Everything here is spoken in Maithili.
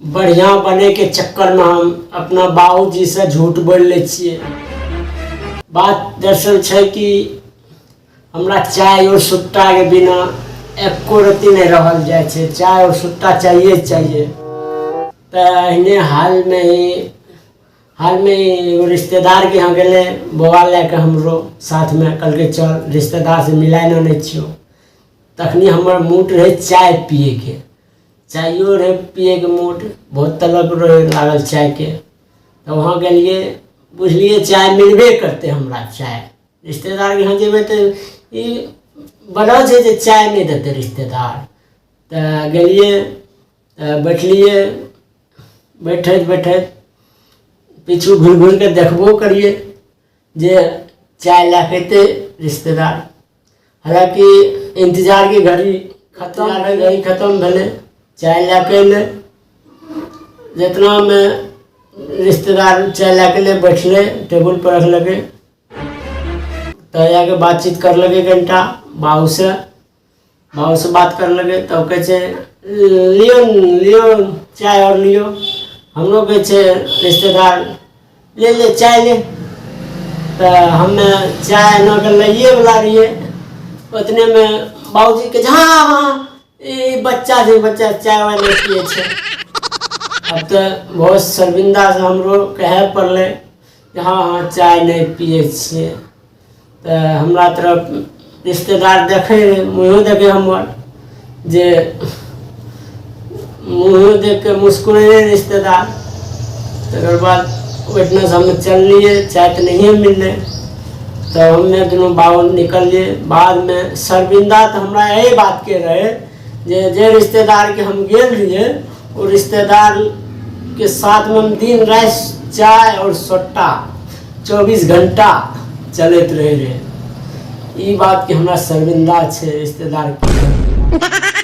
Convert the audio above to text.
बढ़िआँ बनैके चक्करमे हम अपना बाबूजीसँ झूठ बोलि लै छियै। बात दरअसल छै कि हमरा चाय आओर सुट्टाके बिना एको रत्ती नहि रहल जाइ छै। चाय आओर सुट्टा चाहिए चाहिए। तऽ एहने हालमे ही हालमे ही एगो रिश्तेदारके यहाँ गेलै बौआ लए कऽ, हमरो साथमे कहलकै चल रिश्तेदारसँ मिलाय आनै छियौ। तखनी हमर मूड रहै चाय पियैके, चाइयो रहै पियैके मूड, बहुत तलब रहै लागल चायके। तऽ वहाँ गेलियै, बुझलियै चाय मिलबे करतै हमरा। चाय रिश्तेदारके यहाँ जेबै तऽ ई बनल छै जे चाय नहि देतै रिश्तेदार। तऽ गेलियै तऽ बैठलियै। बैठैत बैठैत पीछू घुरि घुरि कऽ देखबो करियै जे चाय लए कऽ अयतै रिश्तेदार। हालाँकि इन्तजारके घड़ी खतम भेलै, घड़ी खतम भेलै, चाय लए कऽ अयलै। जितनामे रिश्तेदार चाय लए कऽ अयलै, बैठलै, टेबुलपर रखलकै, तऽ जाके बातचीत करलकै कनिटा बाबूसँ। बाबूसँ बात करलकै तब कहै छै लियौ लियौ चाय आओर लियौ। हमरो कहै छै रिश्तेदार ले ले चाय ले। तऽ हमे चाय एना कऽ लैएवला रहियै, ओतनेमे बाबूजी कहै छै हँ हँ ई बच्चा छै, बच्चा चाय वाय नहि पियै छै। आब तऽ बहुत शर्मिन्दासँ हमरो कहै पड़लै जे हँ हँ चाय नहि पियै छियै। तऽ हमरा तरफ रिश्तेदार देखै रहै, मुँहो देखै हमर, जे मुँहो देख कऽ मुस्कुरेलै रिश्तेदार। तकर बाद ओहिठिनासँ हम चललियै, चाय तऽ नहिए मिललै, तऽ हमे दुनू बाबू निकललियै। बादमे शर्मिंदा तऽ हमरा एहि बातके रहै जे जे रिश्तेदारके हम गेल रहियै ओ रिश्तेदारके साथमे हम दिन राति चाय आओर सोट्टा 24 घंटा चलैत रहै रहै। ई बातके हमरा शर्मिंदा छै रिश्तेदारके।